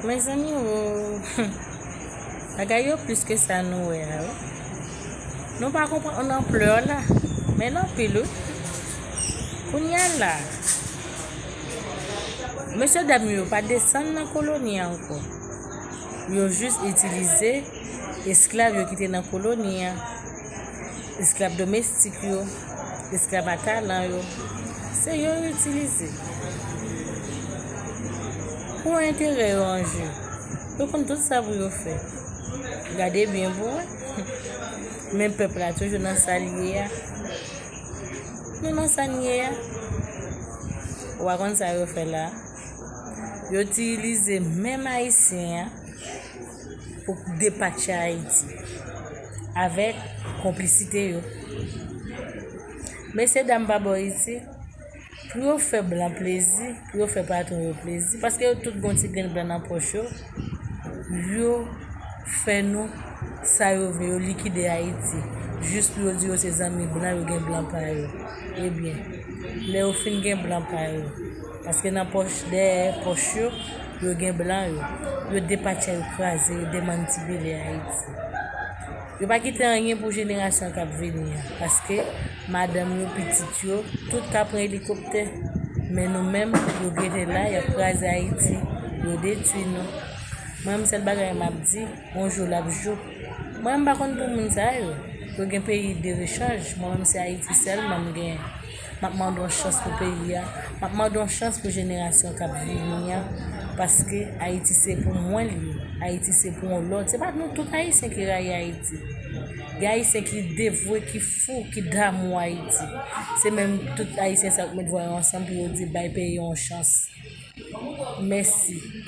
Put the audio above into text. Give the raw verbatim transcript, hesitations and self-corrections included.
Mezanmi o, bagay yo plis ke sa nou wè a wi. Nou pa konprann anplè la, men l anpil wi. Kounye a la, mesye dam yo pa desann nan koloni a ankò. Yo jis itilize esklav yo ki te nan koloni a, esklav domestik yo, esklav a talan yo. Se yo yo itilize pou enterè yo an je. Yo konn tout sa pou yo fè. Gade byen pou wè. Men pèp la toujou nan sa l ye a. Nou nan sa n ye a. Ou pa konn sa yo fè la. Yo itilize menm Ayisyen an pou depatche Ayiti avèk konplisite yo. Mesye dam pa bò isit, pou yo fè blan plezi, pou yo fè patwon yo plezi, paske yo tout gon ti grenn blan nan pòch yo, yo fè nou sa yo vle, yo likide Ayiti, jis pou yo di yo se zanmi blan, yo gen blan pa yo. Ebyen, lè yo fin gen blan pa yo, paske nan pòch, dèyè pòch yo, yo gen blan yo, yo depatcha, yo kraze, yo demantibile Ayiti. Yo pa kite anyen pou jenerasyon k ap vini an, paske madanm yo, pitit yo, tout ka pran elikoptè. Men nou menm, yo rete la, y ap kraze Ayiti, yo detwi nou. Mwen menm, sèl bagay m ap di, yon jou l ap jou. Mwen menm, m pa konn pou moun sa yo. Yo gen peyi de rechanj, mwen menm, se Ayiti sèlman m gen. M ap mande yon chans pou peyi a. M ap mande yon chans pou jenerasyon k ap vini an. Paske Ayiti se pou mwen li ye. Ayiti se pou yon lòt. Se pa nou tout Ayisyen ki rayi Ayiti. Gen Ayisyen ki devwe, ki fou, ki damou Ayiti. Se menm tout Ayisyen sa yo k met vwa yo ansanm pou yo di bay peyi yon chans. Mèsi.